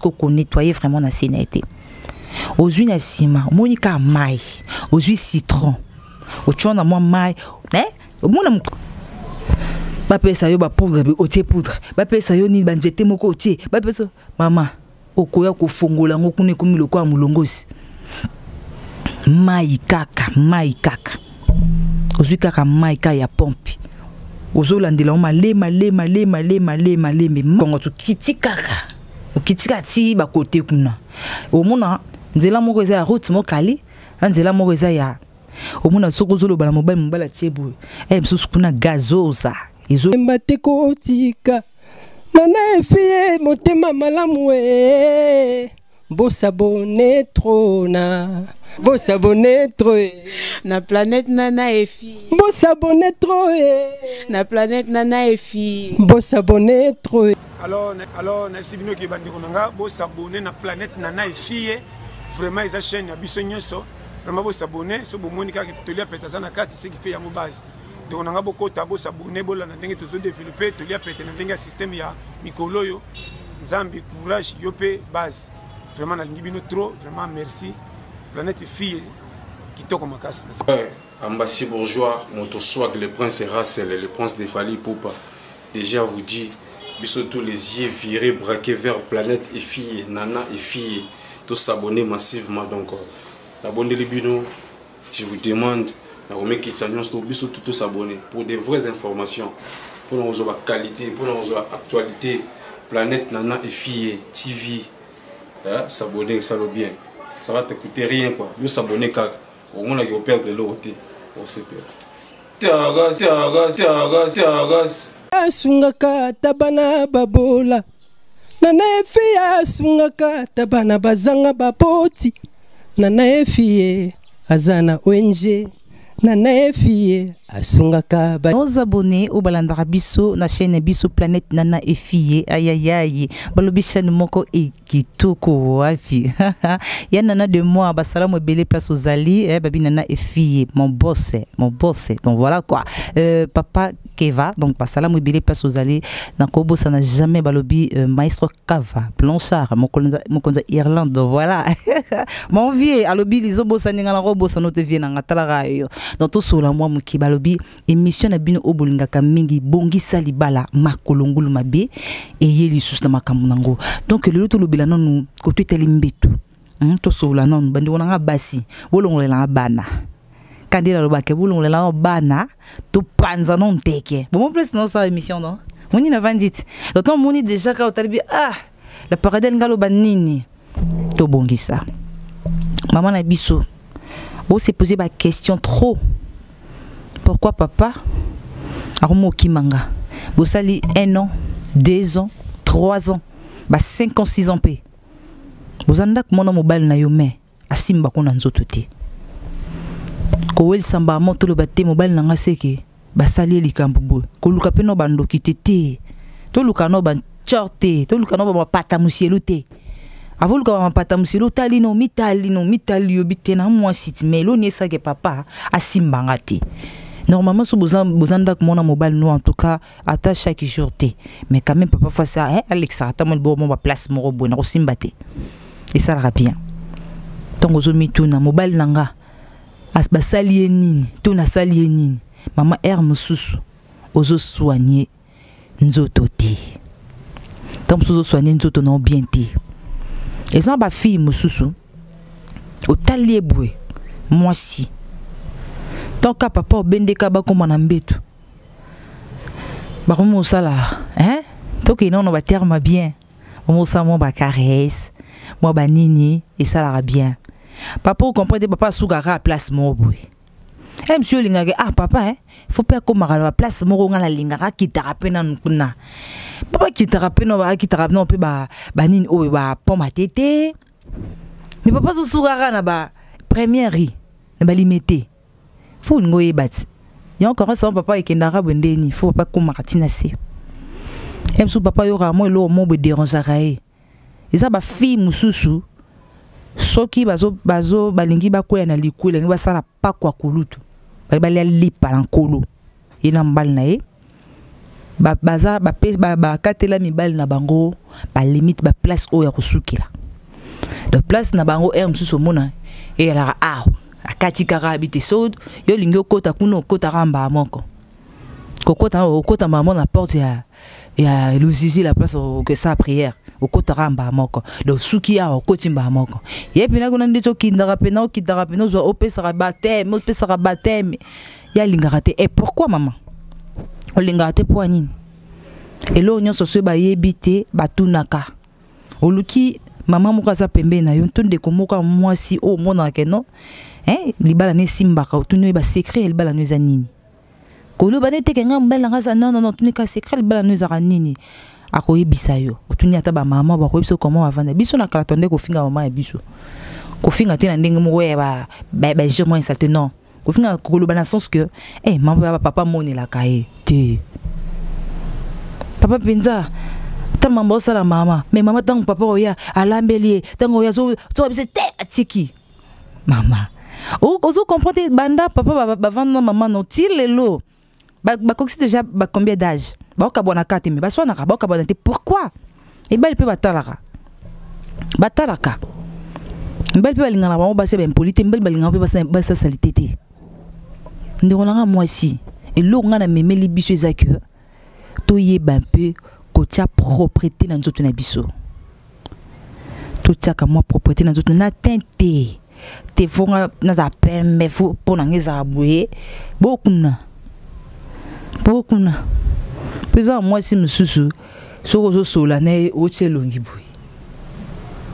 sikoyo konettoye vraiment na se na ye te. Ozwi na nsima, omoni kaka mai, ozwi citron, otya na mwa mai, eh? Omona bapesa yo bapoudre, otie poudre, bapesa yo nini, banzete moko otie, bapesa mama, okoya kofongola yango kuna ekomi lokola molongosi. Mai kaka, mai kaka, ozwi kaka mai kaka ya pompe, ozolandela yango malema lema lema lema lema lembe kongo, tokiti kaka, okiti kaka ti bakote kuna, omona nzela moko eza ya route mokali na nzela moko eza ya omona. Soki ozoloba na mobali, mobali atie boye, e mosusu kuna gazoza ezo Mba te kotika Nana Efie, motema malamu e. Bosabonner trop na, bosabonner trop e. Na planète Nana Efi. Bosabonner trop e. Na planète Nana Efi. Bosabonner trop e. Alors nayebisi bino ke bandeko na nga, bosabonner na planète Nana Efie. Vraiment eza chaîne ya biso nyonso. Vraiment bosabonner. So bomoni kaka Tolia Pete aza na kati, ce qui fait yango base. Ndeko na nga, bokota, bosabonner, bolanda ndenge tozodévelopper Tolia Pete na ndenge ya système ya mikolo oyo. Nzambe, courage yo mpe base. Vraiment nalingi bino trop, vraiment merci. Planète Fille kitoko makasi. Ouais, Ambassi Bourgeois, Moto Swag, le prince Russell, le prince de Fally Ipupa. Déjà vous dit, biso tous les yeux virés, braqués vers planète et filles, Nana et filles, tous s'abonner massivement. Donc, la bino, je vous demande, la remekitsa nyonso, biso tout s'abonner pour des vraies informations, pour nous avoir qualité, pour nous avoir actualité, planète Nana et filles, TV, hein, s'abonner, ça le bien. Ça va te coûter rien quoi. Yo s'abonner kaka. Au moins, on perdre l'autre. On sait pas. Tiagas, tiagas, tiagas, tiagas. Asungaka ata bana babola. Nana Efi asungaka ata bana bazanga baboti. Nana Efi aza na ONG. Nana Efi asungaka ba. Nos abonnés oyo balandaka biso na chaîne biso Planète Nana Efie, ayayay, balobi chaîne moko e kitoko wapi ya Nana de moi. Basalamu ebele place ozali, eh, babi Nana Efie, mon boss, mon boss. Donc voilà quoi, papa Keva, donc basalamu ebele place ozali, nakobosana jamais. Balobi maestro Kava Blanchard, mokonzi ya Irlande. Donc voilà, mon vieux alobi lizobosani nga, nakobosana te, vieux nanga talaka yo. Donc tosola mwa moke. Balobi émission na bino oyo bolingaka mingi, Bongisa Libala, makolo ngulu mabe eye lisusu na makambo nango. Donc lelo tolobela nanu koto etali mbeto. Tosolola nanu, bandeko nanga basi, bolongolelanga bana kandi nalobaka, bolongolelanga bana, topanza no nteke bomo place naosala émission. Non, moni navandi ti, donc moni déjà kaka otali bi, ah, la paradel nga aloba nini. Tobongisa mama na biso, ose poser baquestion trop: pourquoi papa akomi okimanga? Bosali 1 an, 2 ans, 3 ans, ba 5 ans, 6 ans mpe boza ndako mwana mobali na yo, me asimbako na nzoto te. Kowelisa mbamo, toloba te mobali na nga seke basali ye likambo boye. Koluka mpe no bandoki te te, toluka no bantior te, toluka no bamapata mosielu te. Avoluka bamapata mosielu, otali no mitali no mitali yobi te na mwasi ti, mais eloni esake papa asimbanga te. Normalement so boza, boza ndako mona mobali no, en tout cas ata chaque jour te, mais quand même papa fasi, eh, alekisaka ata mwa liboko mo baplace moko boye na kosimba te, esalaka bien. Ntongo ozomituna mobali na nga basali ye nini to nasali ye nini, mama, aire mosusu ozosoigne nzoto te. Ntango mosusu ozosoigne nzoto na yo bien te. Eza na bafille mosusu, otali ye boye mwasi, ntango papa obendeka bakóma na mbeto, bakomi kosala, hein, tokende nano baterme bien, omosala mwa bacaresse, mwa banini, esalaka bien. Papa ocomprendre te, papa asukaka place moko boye. E monsieur olingaka, ah papa, eh, faut mpe akomaka na baplace moko. Nga nalingaka akitaka mpe nanu kuna, papa akitaka mpe no, akitaka no mpe banini oyo bapoma te te, mais papa azosukaka na ba première riz na balimete. Faut olinga oyeba ti yango caresse papa ekendaka boye ndeni. Faut papa akomaka ntina se ye mosusu, papa ayokaka mwa eloko moko boye dérangeaka ye. Eza bafille mosusu, soki bazo, bazo balingi bakwea na liku, elingi basala pakwa kulutu, bali balia lipa na nkolo ye na mobali na ye. Baza bakatela mibali na bango balimite, baplace oyo ya kosukela. Donc place na bango, heure mosusu omona eyalaka awa, akati kaka abi te. So yo olingi okota kuna, okotaka mbaa moko, kokota, okota mbaa moko na porte ya luzizi, la place okesa prière, okotaka mbaa moko. Donc suki awa, okoti mbaa moko, ye mpena kuna ndeti okindaka mpena, okitaka mpena, ozwa, opesaka baptême, opesaka baptême, ye alingaka te. E pourquoi, mama, olingaka te? Mpo ya nini? Eloko nyonso soki bayebi te, batunaka. Oluki mama moko aza pembeni na yo to ndeko moko ya mwasi oyo omonaka ke non, eh, libala no esimbaka, otuni oyeba secret ya libala no eza nini. Koloba nde teke nga mobali na nga aza, non, non, non. Otuni ka secret libala no ezalaka nini, akoyebisa yo. Otuni ata bamama, bakoyebisa koma bavanda. Biso na kala tonde kofinga mama ya biso, kofinga te na ndenge moko ya bainjure moko insale te, non. Kofinga, koloba na sens que eh, mama ya papa amonelaka ye te, papa mpenza ta mama osala mama. Mais mama, ntango papa oya alambeli ye, ntango oya azoba biso te, atiki mama. Ozo comprendre te, banda papa bavanda na mama no ti lelo, bakokisi déjà ba combien d'âge, baokabwanaka te, me baswanaka, baokabwana te. Pourquoi? Ebali mpe batalaka, batalaka mibali mpe balingana bango basi ya baimpoli te, mibali balingana mpe basi asali te te. Ndeko na nga mwasi, eloko ngai namemeli biso eza ke toyeba mpe kotia propreté na nzoto na biso. Totiaka mwa propreté na nzoto na teint te te, fonga naza pembe, fo mpo na nga ezala boye. Bokuna, bokuna mpo eza na mwasi mosusu, soki ozosola na ye, otia elongi boye,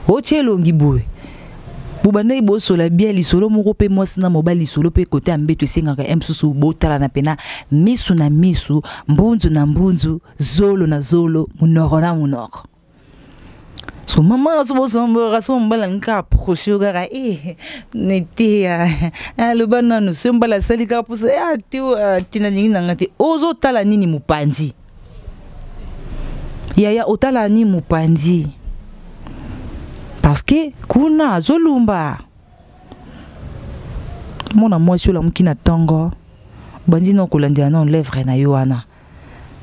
otia elongi boye, bobandaki bosola bien lisolo moko mpe mwasi na mobali, lisolo mpe kote ya mbeto esengaka ye mosusu botalana mpena misu na misu, mbunzu na mbunzu, zolo na zolo, monoko na monoko. So mama azobosambora, so mobali alingi kaka approche yo kaka e nete aloba nanu. So mobali asali kaka mposa te, te, nalingi nanga te. Ozotala nini mopanzi, yaya? Otala nini mopanzi? Parce que kuna azolumba. Mwana mwasi, olamuki na ntongo, obandi na kolandela na lèvre na yo wana,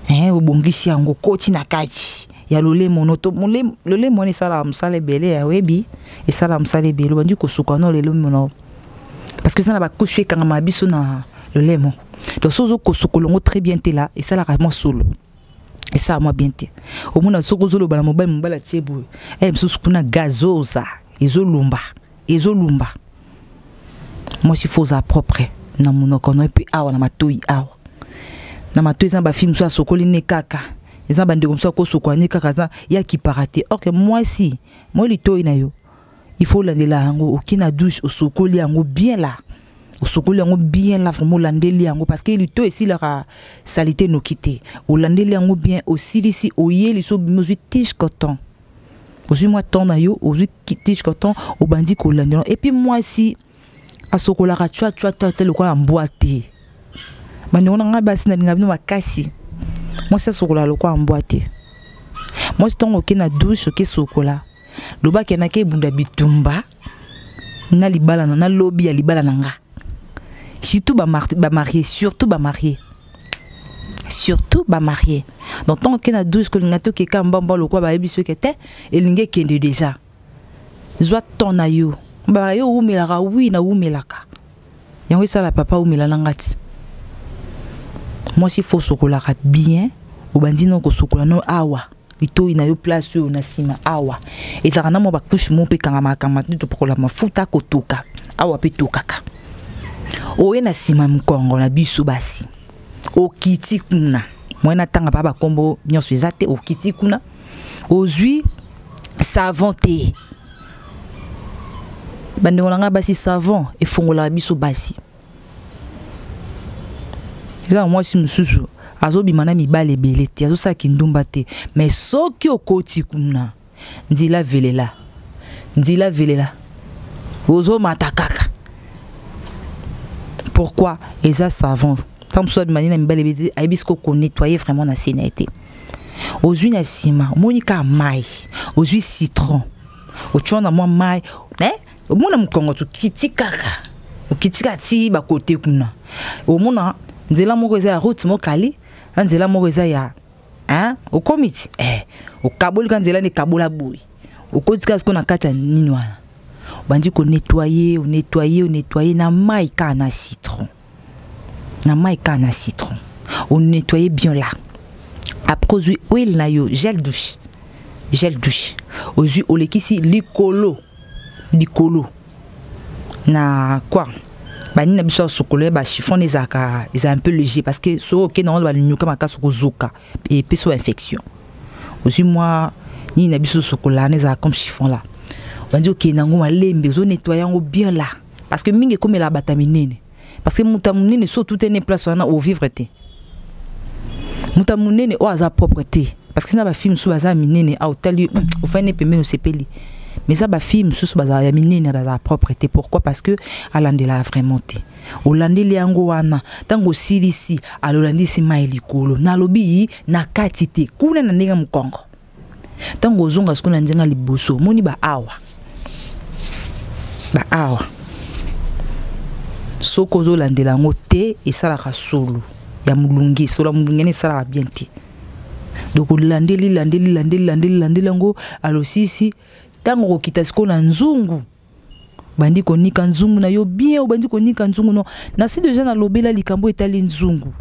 eh, obongisi yango, koti na kati ya lolemo no to lolemo wana esalaka mosala ebele ya oyebi, esalaka mosala ebele. Obandi kosuka no lolemo no, parce que eza na bacouche ekangama biso na lolemo. Donc so ozokosukola yango très bien te la, esalaka mwa solo, esala mwa bien te. Omona soki ozoloba na mobali, mobali atie boye, e mosusu kuna gazoza ezolumba, ezolumba. Mwasi, fo ozala propre na monoko no mpe awa na matoi. Awa na matoi eza na bafille mosusu asokoli ne kaka, eza bandeko mosusu akosokola ne kaka, aza ya kipara te. Or que mwasi, moi litoi na yo, il faut olandela yango. Oki na douche, osokoli yango bien la, osokoli yango bien la, vraiment olandeli yango, parce que lito esilaka saleté noki te. Olandeli yango bien, osilisi, oyeli so obimi, ozwi tige coton, ozwi mwa temps na yo, ozwi tige coton, obandi kolandela. Et puis mwasi asokolaka cwa cwa cwa te lokola mbwa te. Bandeko na ngai basi, nalinga bino makasi. Mwasi asokolaka lokola mbwa te. Mwasi, ntongo oke na douche, oke sokola, lobaki nake ebunda bitumba na libala na nalobi ya libala na nga, surtout bamarie, surtout bamarie, surtout bamarie. Donc ntango oke na douche, kolinga te okeka mbamba lokola bayebi soki te elingi ekende déjà. Zwa temps na yo. Baka yo owumelaka, wi, nawumelaka yango, esala papa awumela na nga ti. Mwasi, fo osokolaka bien. Obandi na kosokola no awa litoi na yo, place oyo na nsima awa ezalaka na mwa bacouche mo mpe ekangamaka kanga te. Topakola mafuta kotoka awa mpe tokaka oye na nsima mokongo na biso basi. Okiti kuna, moye natanga mpa bakombo nyonso eza te. Okiti kuna, ozwi savon te. Bandeko na ngai basi, savon efongolaka biso basi. Eza na mwasi mosusu azobima na mibali ebele te, azosala kindumba te, mais soki okoti kuna, nzila velela, nzila velela, ozomata kaka. Pourquoi? Eza savon. Ntango mosusu abima na mibali ebele te, ayebi siko konettoyer vraiment na se na ye te. Ozwi na nsima, omoni kaka mai, ozwi citron, otia na mwa mai, eh? Omona mokongo, tokiti kaka, okiti kaka ti bakote kuna, omona nzela moko eza ya route mokali na nzela moko eza ya Hein? Okomi ti eh, okaboli ka nzela nekabola boye, okoti kaka sikoyo na kati ya nini wana, obandi konettoye, onettoye, onettoye na mai kaka na citron, na mai kaka na citron, onettoye bien là. Après ozwi huile na yo, gel douche, gel douche ozwi, olekisi likolo, likolo na quoi, banini na biso ya sokolo ya bachiffon ezalaka, eza un peu léger, parce que soki okende yango balinyuka makasi, okozoka, epesi yo infection. Ozwi mwa nini na biso sokola wana, ezalaka comme chiffon là, obandi okende yango malembe, ozonettoye yango bien là, parce que mingi ekomela bato minene, parce que moto ya monene so otutene place wana, ovivre te. Moto ya monene oyo aza propre te, parce que na bafille mosusu baza minene, aotali ofandi pembeni, osepeli, mais eza bafille mosusu bazala ya minene, bazala propre te. Pourquoi? Parce que alandela vraiment te. Olandeli yango wana, ntango osilisi, alolandisi mai likolo, nalobi na kati te, kuna na ndenge mokongo. Ntango ozonga sikoyo na nzenga liboso, omoni baawa, baawa, soki ozolandela yango te, esalaka solo ya molunge, solo ya molunge esalaka bien te. Donc olandeli, landeli, landeli, landeli, landeli yango, alosisi. Ntango okokita sikoyo na nzungu, bandi konika nzungu na yo bien, obandi konika nzungu no. Nasi deja nalobela likambo etali nzungu.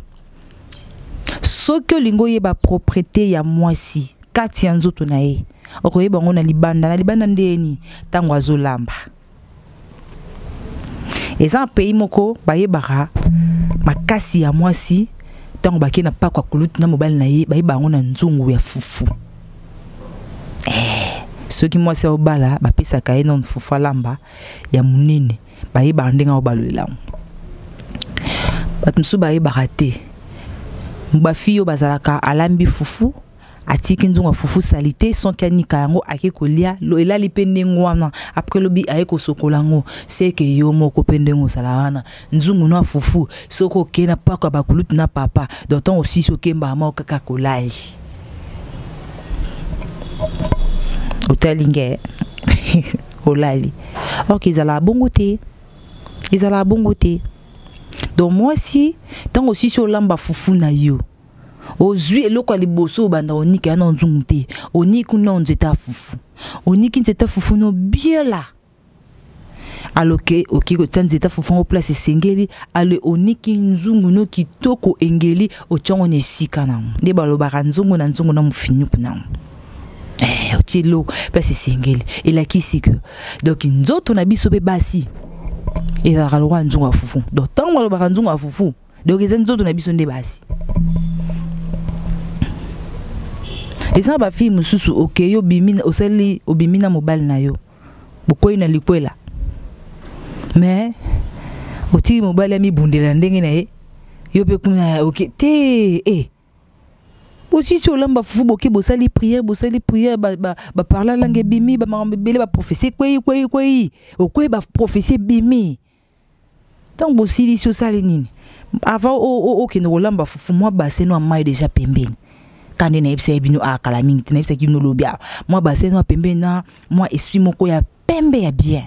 Soki olingi oyeba propreté ya mwasi kati ya nzoto na ye, okoyeba yango na libanda. Na libanda ndeni? Ntango azolamba. Eza pays moko bayebaka makasi ya mwasi ntango bakei na pako ya kulutu na mobali na ye, bayeba yango na nzungu ya fufu. Eh, soki mwasi aobala, bapesaka ye nano fufu alamba ya monene, bayebaka ndenge aobalolela yango. Bato mosusu bayebaka te. Bafille oyo bazalaka, alambi fufu, atiki nzungu ya fufu saleté, soki anika yango, ake kolia, elali mpe ndenge wana. Après lobi aye kosokola yango. Seke yo moko mpe ndenge ozala wana, nzungu no ya fufu, soki okei na pako ya bakulutu na papa, donc ntango osisi, okembaka moko kaka kolali, otali nge olali. Ok, ezalaka bongo te, ezalaka bongo te. Donc mwasi, ntango osisi olamba fufu na yo, ozwi eloko ya liboso, obanda onika ya na nzungu te, oniki na nzete ya fufu, oniki nzete ya fufu no bien là. Aloke okoki kotia nzete ya fufu yango place esengeli. Ale oniki nzungu no kitoko, engeli, otiango na esika nango nde balobaka nzungu na nzungu na mofinuku nango. Eh, otie eloko place esengeli, elakisi ke donc nzoto na biso mpe basi ezalaka lokola nzungu ya fufu. Donc ntango balobaka nzungu ya fufu, donc eza nzoto na biso nde basi. Eza na bafille mosusu, okei, obimi, osali, obimi na mobali na yo, bokwei na likwela, mais otiki mobali amibundela ndenge na ye, yo mpe kuna oke te. E bosisi olamba fufu, boke, bosali prière, bosali prière, baparla langue ebimi, bamakambo ebele, baprophétie ekwei, kwei, kwei, okwei, baprophétie ebimi. Ntango bosilisi, osali nini? Avant okende kolamba fufu, mwa bassin no ya mai déjà pembeni. Ka nde nayebisa ye bino akala mingi te, nayebisaki bino lobi awa, mwa bassin no ya pembeni na mwa essuie moko ya pembe ya bien.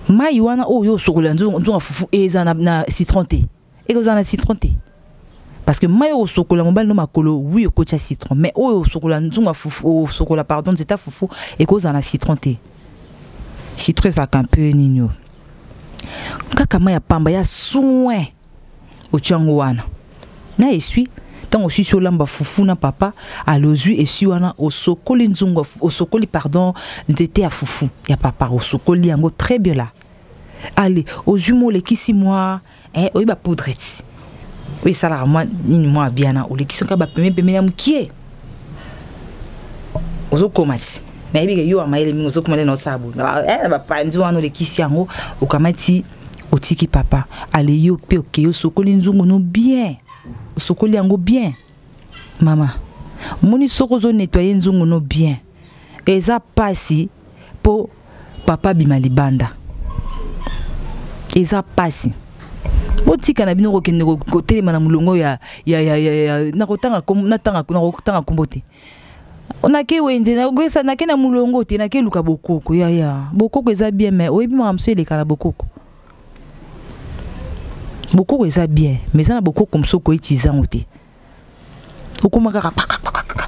Mai wana oyo osokola nzonga fufu eza na citron te, ekozala na citron te, parce que mai oyo osokola mobali no makolo, oui, okotia citron, mais oyo osokola nzunga fufu, osokola, pardon, nzeta fufu, ekozala na citron te. Citron ezalaka un peu nini oyo, kaka mai ya pamba ya soin, otia yango wana na essuie. Ntango osisi olamba fufu na papa, alozwi essuie wana, osokoli nzungu, osokoli, pardon, nzete ya fufu ya papa, osokoli yango très bien là. Ale ozwi mo, olekisi mwa eh, oyeba poudre ti oyo esalaka mwa nini, mwa biana, olekisi kaka bapeme pembeni ya mokie, ozokoma ti nayebi ke yo ya mayele mingi, ozokoma nde na osala boye na bapanzi wana, olekisi yango, okamati, otiki papa. Ale yo mpe okei, osokoli nzungu no bien, osokoli yango bien. Mama, omoni, soki ozonettoyer nzungu no bien, eza pasi mpo papa abima libanda, eza pasi. Botika na bino kokende kotelema na molongo ya nakotanga, natanga, nakotanga nkombo te. Nake wenze, nake na molongo te, nake luka bokoko. Yaya, bokoko eza bien, mais oyebi makambo mosusu eleka na bokoko. Bokoko eza bien, mais eza na bokoko mosusu koutiliser yango te. Okoma kaka pakapakaka.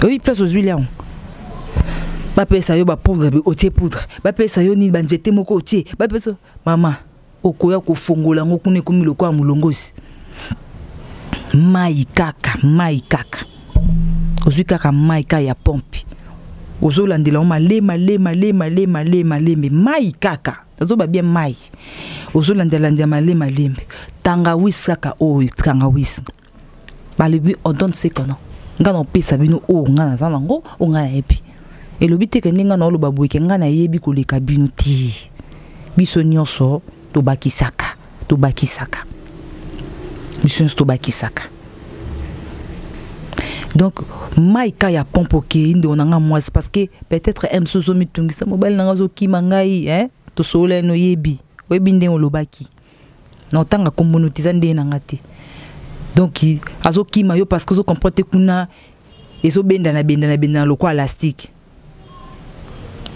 Oyebi place ozwili yango? Bapesa yo bapoudre, otie poudre, bapesa yo nini, banzete moko otie, bapesa mama, okoya kofongola yango kuna ekomi lokola molongosi. Mai kaka, mai kaka. Ozwi kaka mai kaka ya pompe. Ozolandela yango malema, malema, malema, malema, malembe. Mai kaka. Nazoba bien mai. Ozolandela malema, malembe. Tangawisi kaka oyo, tangawisi. Balobi on donne ce qu'on a. Nga na opesa bino oyo nga naza nango, oyo nga nayebi. Elobi te ke ndenge nga naoloba boye ke nga nayebi koleka bino te. Biso nyonso tobakisaka, tobakisaka. Biso nyonso tobakisaka. Donc maika ya pompe okei ndeko na nga mwasi, parce que peut-être m mosusu ozomitungisa mobali na nga azokima ngai, hein? Tosolola ye noyebi, oyebi ndenge olobaki. Na otanga kombo no te, eza ndenge na nga te. Donc azokima yo parce que ozo comprendre te kuna ezobendana bendana bendana lokola élastique.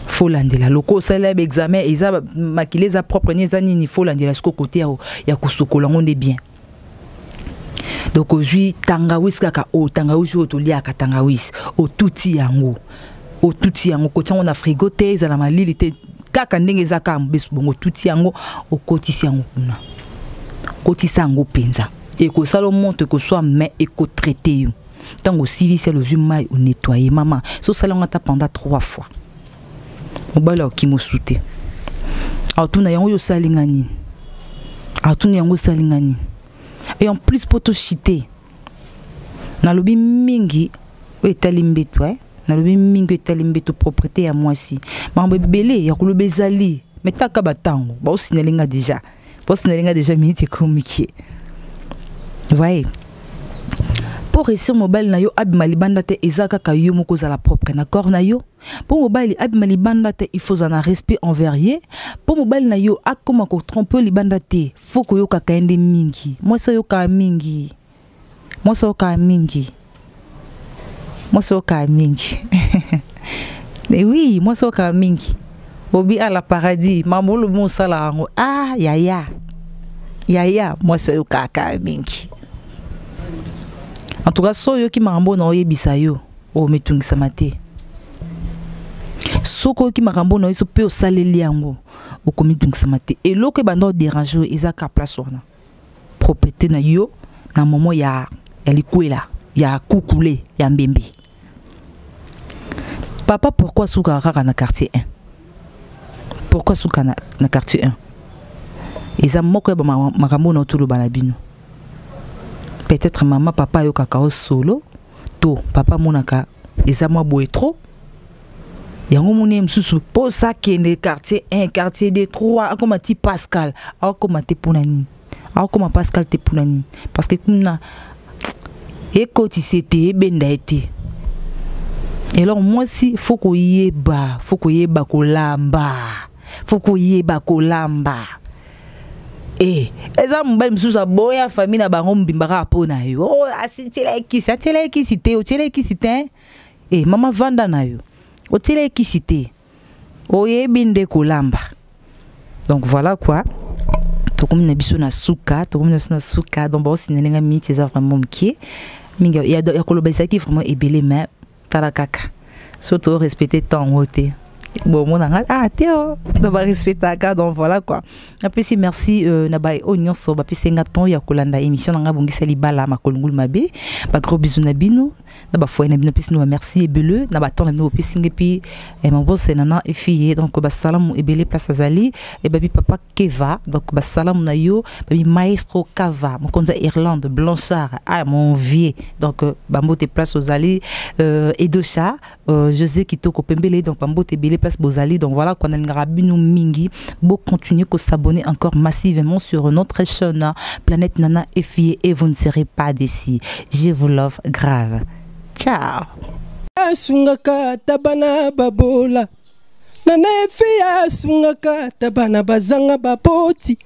Faut landela loko osala ba examen eza makili eza propre ni eza nini, faut landela siko côté ya kosukola ngo nde bien. Donc ozwi tangawisi kaka oyo, tangawisi oyo toliaka, tangawisi otuti yango, otuti yango, kotia yango na frigo te, ezala malili te, kaka ndenge eza kaka mobesu bongo, otuti yango, okotisi yango kuna, kotisa yango mpenza, ekosala moto, ekoswa mais ekotraite yo. Ntango osilisi ozwi mai onettoye, mama, so osala yango ata pendant 3 fois, mobali akokima osu te. Atuna yango oyo osali nga nini, atuna yango osali nga nini. Et en plus po toshite, nalobi mingi oyo etali mbeto, eh? Nalobi mingi oyo etali mbeto, propreté ya mwasi, makambo ebele ya koloba ezali, mais taka batango baosinale nga déjà, baosinale nga déjà minute ekomiki. Voyez, pour réussir mobali na yo abima libanda te, eza kaka yo moko ozala propre na corps na yo. Mpo mobali abima libanda te, il faut ozala na respect envers ye. Mpo mobali na yo akoma kotrompe libanda te, faut koyokaka ye nde mingi. Mwasi oyokaka mingi, mwasi oyokaka mingi, mwasi oyokaka mingi. Eh oui, mwasi oyokaka mingi. Obi à la paradis, mambo olobi mosala yango, ah yaya yaya, mwasi oyokaka mingi. En tout cas so oyoki makambo na oyebisa yo, omitungisama te. Soki oyoki makambo na yo mpe osaleli yango, okomitungisama te. Eloko ebanda oderange oyo eza ka place wana, propreté na yo na momo ya likwela ya kukule ya mbembe. Papa, pourquoi sukaka kaka na quartier 1? Pourquoi suka na quartier 1? Eza moko ya makambo na otoloba na bino. Peut-être mama papa ayokaka o solo to papa amonaka eza mwa boye trop, yango moni ye mosusu mposa akende quartier 1, quartier 2, 3, akoma ti Pascal. Akoma te mpona nini? Akoma Pascal te mpona nini? Parce que kuna ekotisa ete ebenda ye te. Eloko mwasi, faut koyeba, faut koyeba kolamba, faut koyeba kolamba. Eh, eza mobali mosusu aboya famille na bango mobimba kaka mpo na yo. Oh, asitiela ye kisi, atiela ye kisi te, otiela ye kisi te. Eh, mama vanda na yo, otiela ye kisi te, oyebi nde kolamba. Donc voilà quoi, tokomi na biso na suka, tokomi na biso na suka. Donc baosinele nga miniti eza vraiment mokie mingi ya koloba, ezalaki vraiment ebele, mais tala kaka so torespecte temps yango te, bomona nga ah te o donc barespectaka. Donc voilà quoi, napesi merci na baye oyo nyonso bapesi nga temps ya kolanda émission na nga Bongisa Libala Makolongulu Mabe. Bagros bisous na bino na bafoyer na bino. Apesi bino bamerci ebele na batemps na bino bopesi nge mpi mabose nana efille. Donc basalamu ebele place azali ebabi papa Keva, donc basalamu na yo, babi maestro Kava, mokonzi ya Irlande, Blanchard, ah mon vieux. Donc bambote place ozali, Edosha, José Kitoko Pembele, donc bambote ebele place bozali. Donc voilà quoi, nalingaka bino mingi. Bo continuer ko s'abonner encore massivement sur notre chaîne Planète Nana Efie et vous ne serez pas déçus. Je vous love grave. Ciao. Asungaka ata bana babola, Nana Efi asungaka ata bana bazanga baboti,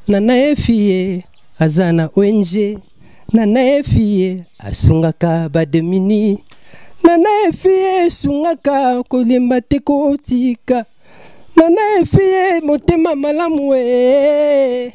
Nana Efi aza na ONG, Nana Efi asungaka bademini, Nana Efi esungaka kolemba te kotika, Nana Efi motema malamu e.